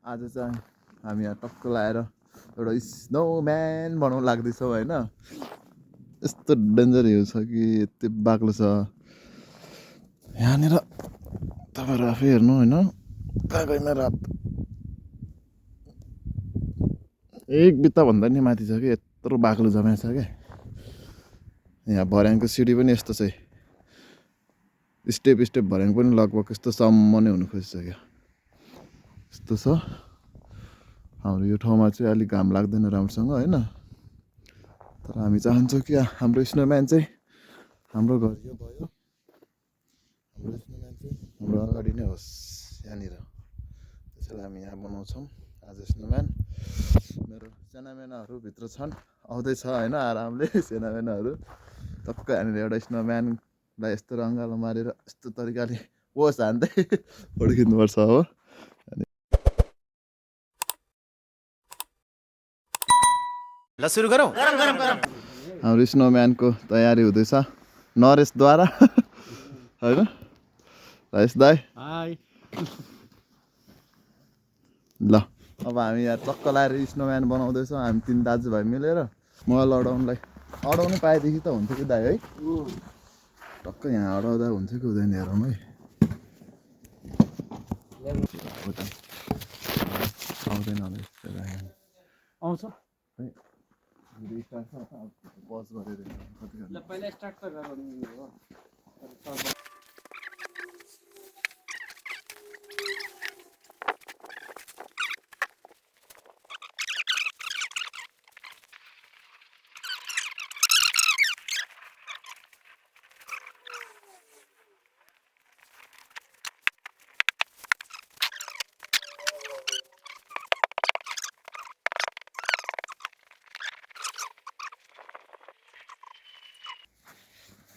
आज चाहिँ हामी यहाँ टक्क लाएर एउटा स्नोम्यान बनाउनु लाग्दैछौँ होइन। यस्तो डेन्जर हिउँ छ कि यति बाक्लो छ यहाँनिर, तपाईँहरू आफै हेर्नु होइन। कहाँ गएन रात एक बित्ताभन्दा नि माथि छ कि यत्रो बाक्लो जमाएको छ क्या। यहाँ भर्याङको सिडी पनि यस्तो छ, स्टेप स्टेप भर्याङ पनि लगभग यस्तो सम्म नै हुनु खोजिसक्यो। यस्तो छ हाम्रो यो ठाउँमा चाहिँ अलिक घाम लाग्दैन राम्रोसँग होइन। तर हामी चाहन्छौँ कि हाम्रो स्नोम्यान चाहिँ हाम्रो घर यो भयो, हाम्रो स्नोम्यान चाहिँ हाम्रो अगाडि नै होस् यहाँनिर। त्यसैले हामी यहाँ बनाउँछौँ आज स्नोम्यान। मेरो सेनामेनाहरू भित्र छन्, आउँदैछ होइन आरामले सेनामेनाहरू। टक्क यहाँनिर एउटा स्नोम्यानलाई यस्तो रङ्गालो मारेर यस्तो तरिकाले होस् हान्दै हुर्किनुपर्छ हो। ल सुरु गरौँ। हाम्रो स्नोम्यानको तयारी हुँदैछ नरेशद्वारा होइन। राजेश दाई ल अब हामी यहाँ टक्क लाएर स्नोम्यान बनाउँदैछौँ हामी 3 दाजुभाइ मिलेर। मलाई अडाउनु पाएदेखि त हुन्थ्यो कि दाइ है, टक्क यहाँ अडाउँदा हुन्छ कि हुँदैन हेरौँ है। आउँदैन आउँछ पज गरेर पहिला स्टार्ट त गराउनु हो।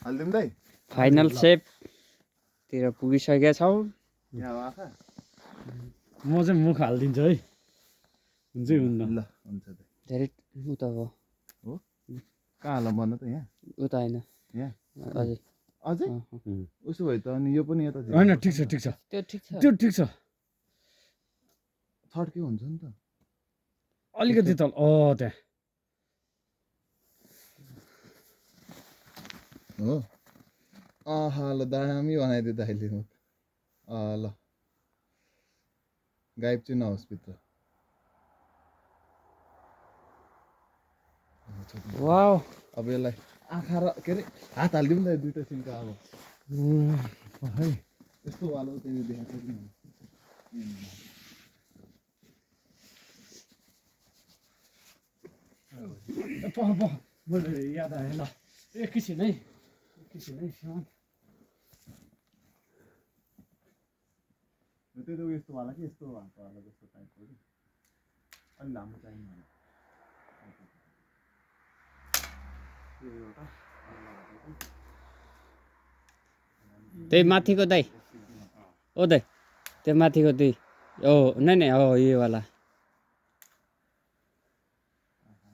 हालिदिउँ दाइ। फाइनल सेपतिर पुगिसकेका छौँ। यहाँ आँखा म चाहिँ मुख हालिदिन्छु है, हुन्छ कि हुन्न? ल हुन्छ दाइ। धेरै उता हो कहाँ हाल भन त यहाँ उता होइन यहाँ अझै अझै उसो भए त अनि यो पनि यता होइन। ठिक छ ठिक छ त्यो ठिक छ त्यो ठिक छ। छड्के हुन्छ नि त अलिकति तल त्यहाँ हो। ल दामी बनाइदियो दाइले मुख। ल गाइब चाहिँ नहोस् भित्र। वाउ अब यसलाई आँखा र के अरे हात हालिदिउँ न दुइटा सिन्का। अब है यस्तो वालो त्यहाँनिर देखाएको छ कि मैले याद आयो ल। एकैछिन है श्रीमान। त्यही त यस्तो वाला कि यस्तो हातको वाला जस्तो टाइपको कि अलि लामो चाहिने होला। त्यही माथिको दाइ ओ दाइ त्यो माथिको त्यही नै नै हो यो वाला।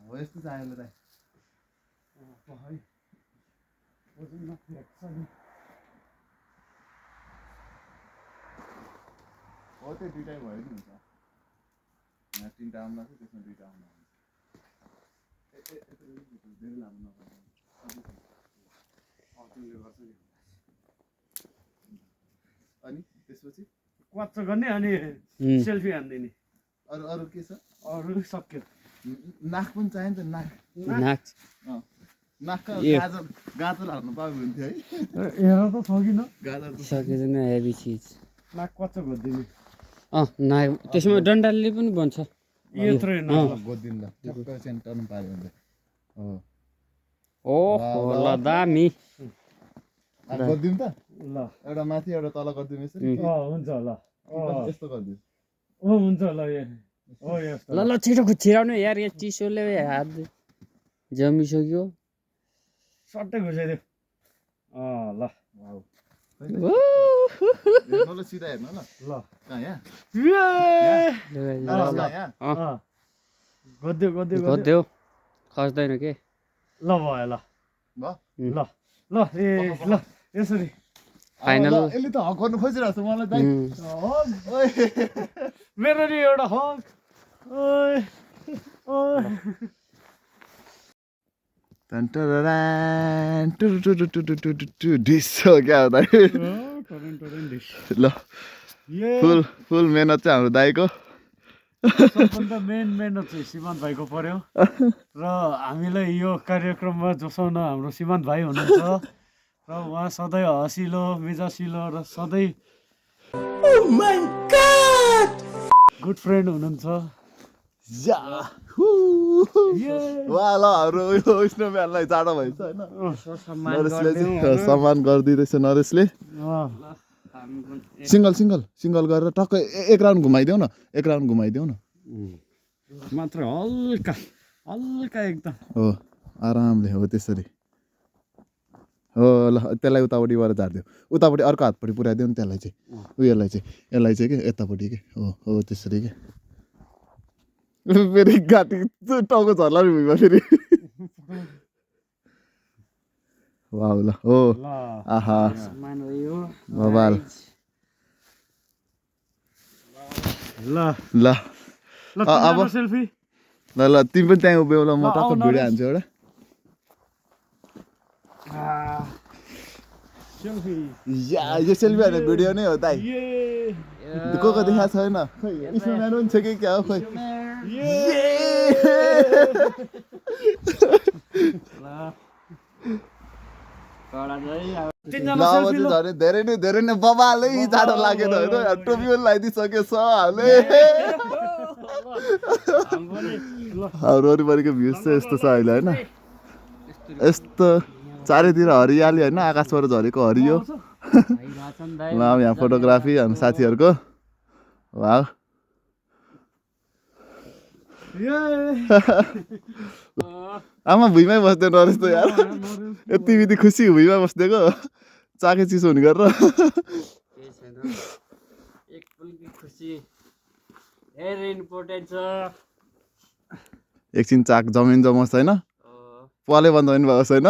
हो यस्तो चाहियो दाइ। हो त्यो दुइटै भयो नि हुन्छ। यहाँ 3टा आउँला थियो त्यसमा 2टा आउँला हुन्छ। धेरै लामो नपर्ने अनि त्यसपछि क्वाच्च गर्ने अनि सेल्फी हान्दिने। अरू अरू के छ? अरू सक्यो। नाक पनि चाहियो नि त। नाक नाकका गाजर हाल्नु पायो हुन्थ्यो है। यहाँ त सकिन गाजर सकिँदैन हेभी चिज। नाक क्वाच्च घोदिदिने नाक त्यसमा डन्डाले पनि बन्छ। यत्रो गोदिन ल ठ्याक्क सेन्टरमा पायो भने हो। ओहो ल दामी गरिदिउँ त। ल एउटा माथि एउटा तल गरिदिउँ यसरी। हुन्छ ल यस्तो गरिदिउँ। हुन्छ ल ल ल छिटो छिराउनु यार यहाँ चिसोले हात जमिसक्यो। सट्टै घुसाइदियो ल हेर्नु ल सिधा हेर्नु ल। ल कहाँ यहाँ गद्यो खस्दैन के। ल भयो ल भयो ल ल ए ल यसरी फाइनल यसले त हक गर्नु खोजिरहेको छ मलाई दाइ मेरो नि एउटा हक ओए ओए डिस हो क्या हो दाइ ल फुल मेहनत चाहिँ हाम्रो दाइको सबभन्दा मेहनत चाहिँ सीमान्त भाइको पर्यो र हामीलाई यो कार्यक्रममा जोसाउन हाम्रो सीमान्त भाइ हुनुहुन्छ र उहाँ सधैँ हँसिलो मिजासिलो र सधैँ गुड फ्रेन्ड हुनुहुन्छ वा ल हाम्रो उयो स्नोम्यानलाई जाडो भएछ होइन नरेशले चाहिँ सम्मान गरिदिँदैछ नरेशले सिङ्गल गरेर टक्कै एक राउन्ड घुमाइदेऊ न मात्र हल्का एकदम हो आरामले हो त्यसरी हो ल त्यसलाई उतापट्टिबाट झारिदियो उतापट्टि अर्को हातपट्टि पुऱ्याइदियो नि त्यसलाई चाहिँ उयोलाई चाहिँ के यतापट्टि के हो त्यसरी के फेरि घाँटी टाउको झर्ला नि भुइँमा फेरि वाउ ल हो आहा बबाल ल ल अब सेल्फी ल तिमी पनि त्यहाँ उभियो ल म टक्क भिडियो हान्छु एउटा सेल्फी या यो सेल्फी हान्ने भिडियो नै हो दाइ को देखाएको छैन खोइ स्नोम्यान पनि छ कि क्या हो खोइ ल अब चाहिँ झन् धेरै नै बबालै जाडो लागेन होइन टोपी पनि लगाइदिइसक्यो छ हामीले हाम्रो वरिपरिको भ्युज चाहिँ यस्तो छ अहिले होइन यस्तो चारैतिर हरियाली होइन आकाशबाट झरेको हरियो ल यहाँ फोटोग्राफी हाम्रो साथीहरूको वाह आमा भुइँमै बस्दै नरेश त यार यति बित्ति खुसी भुइँमा बस्दिएको चाके चिसो हुने गरेर एकछिन चाक जमोस् होइन पले बन्द पनि भएको छैन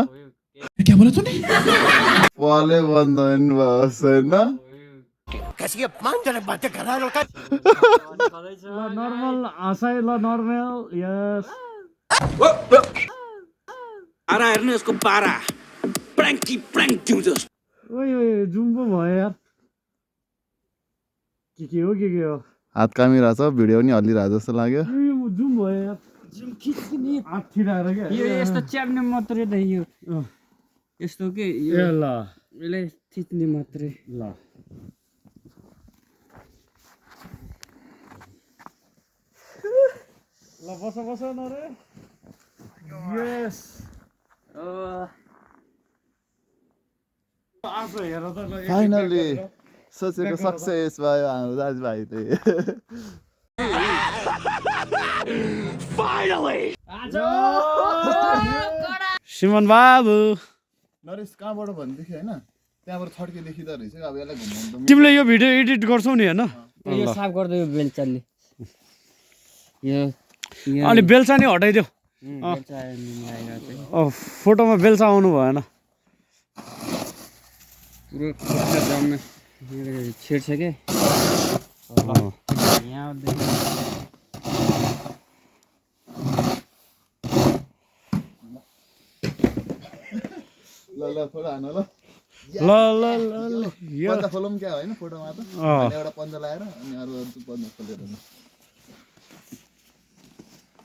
पले बन्द पनि भएको छैन नर्मल हँसाइ ल नर्मल यस पारा हेर्नु यसको पारा प्र्याङ्क दिउँ जस्तो ओए जुम्बो भयो यार के हो हात कामिरहेको छ भिडियो पनि हल्लिरहेको जस्तो लाग्यो जुम भयो यार जुम खिच्ने हात थिराएर क्या यो यस्तो च्याप्ने मात्रै त यो यस्तो के ए ल यसलाई थिच्ने मात्रै ल बस न रे यस आफू हेर त फाइनली सोचेको सक्सेस भयो हाम्रो दाजुभाइ सिमन बाबु नरेश कहाँबाट भनेदेखि होइन त्यहाँबाट छड्के देखिँदो रहेछ अब यसलाई घुमाउनु तिमीले यो भिडियो एडिट गर्छौ नि होइन यो साफ गर्दै यो बेलचाले यो अनि बेलचा नि हटाइदेऊ बेलचा मिलाएर चाहिँ फोटोमा बेलचा आउनु भएन पुरो खुट्टा जम्मे छेड्छ के यहाँदेखि ल फोटो हान ल यो पन्जा खोलौँ क्या होइन फोटोमा त अनि एउटा पन्जा लगाएर अनि अरू पन्जा खोलेर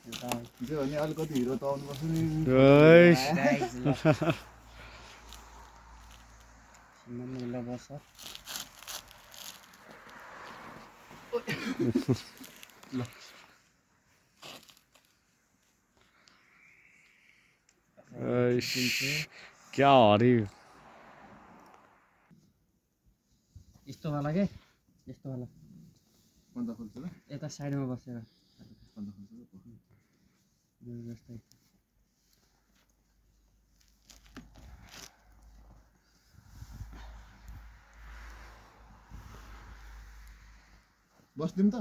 त्यो भने अलिकति हिरो त आउनुपर्छ नि बस्छ ल क्या हरि यस्तो वाला के यस्तो वाला पन्जा खोल्छ ल यता साइडमा बसेर पन्जा खोल्छ जस्तै बस्दिउँ त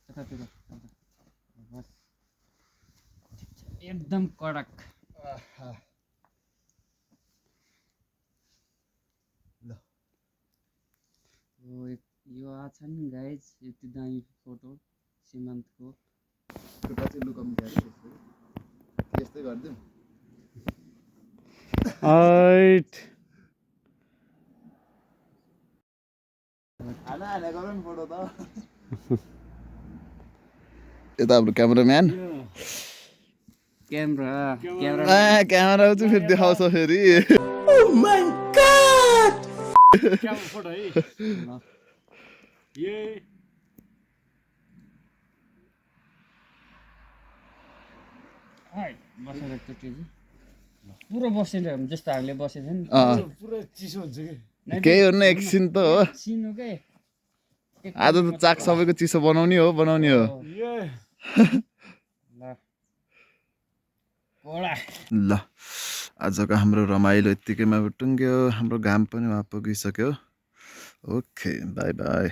यतातिर बस एकदम कडक ल यो आछ नि गाइज यति दामी फोटो सीमान्तको खुट्टा चाहिँ लुकाउनु थियो यस्तै गरिदिउँ हाइट फोटो त यता हाम्रो क्यामेराम्यान क्यामेरा क्यामेरा चाहिँ फेरि देखाउँछ फेरि क्या फोटो है ये बसेर एकचोटि पुरो बसेर जस्तो हामीले बसेको थियो नि पुरा चिसो हुन्छ कि केही हो न एकछिन त हो सिनो के आज त चाक सबैको चिसो बनाउने हो ये ल आजको हाम्रो रमाइलो यत्तिकैमा टुङ्ग्यो हाम्रो घाम पनि वहाँ पुगिसक्यो ओके बाई बाई